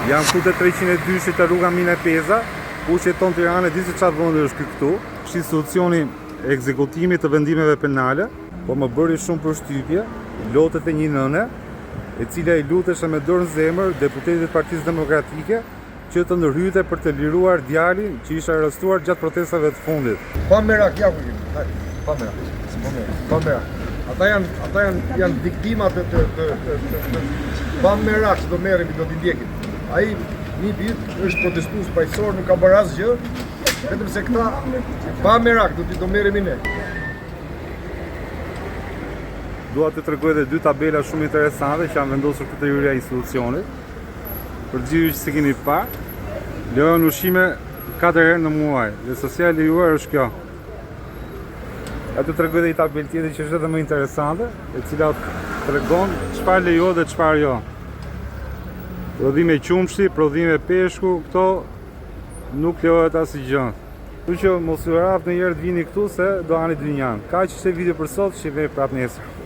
Jam këtu te 302-shi te rruga Mine Peza, kush jeton në Tiranë e di se çfarë vendi është ky këtu. Është institucioni i ekzekutimit të vendimeve penale, po më bëri shumë përshtypje lotët e një nëne, e cila i luteshe me dorë në zemër deputetit të Partisë Demokratike që të ndërhyte për të liruar djalin që ishte arrestuar gjatë protestave të fundit. Pa merak, ja ku jemi. Hajde, pa merak. Pa merak, pa merak. Ata janë, ata janë, janë viktima të të të të, të, të pa merak se do merremi, do t'i ndjekim. Ai nipi është protestues paqësor, nuk ka bërë asgjë, vetëm se këta pa merak do t'i do merremi ne. Dua të tregoj edhe dy tabela shumë interesante që janë vendosur këtu te hyrja e institucionit. Për të gjithë ju që s'e keni parë, lejohen ushqime 4 herë në muaj dhe sasia e lejuar është kjo. Ja të tregoj edhe një tabelë tjetër që është edhe më interesante, e cila tregon çfarë lejohet dhe çfarë jo. Prodhime qumështi, prodhime peshku, këto nuk lejohet asgjë. Kështu që mos ju rraftë ndonjëherë të vini këtu se do hani dynjanë. Kaq ishte video për sot, shihemi prapë nesër.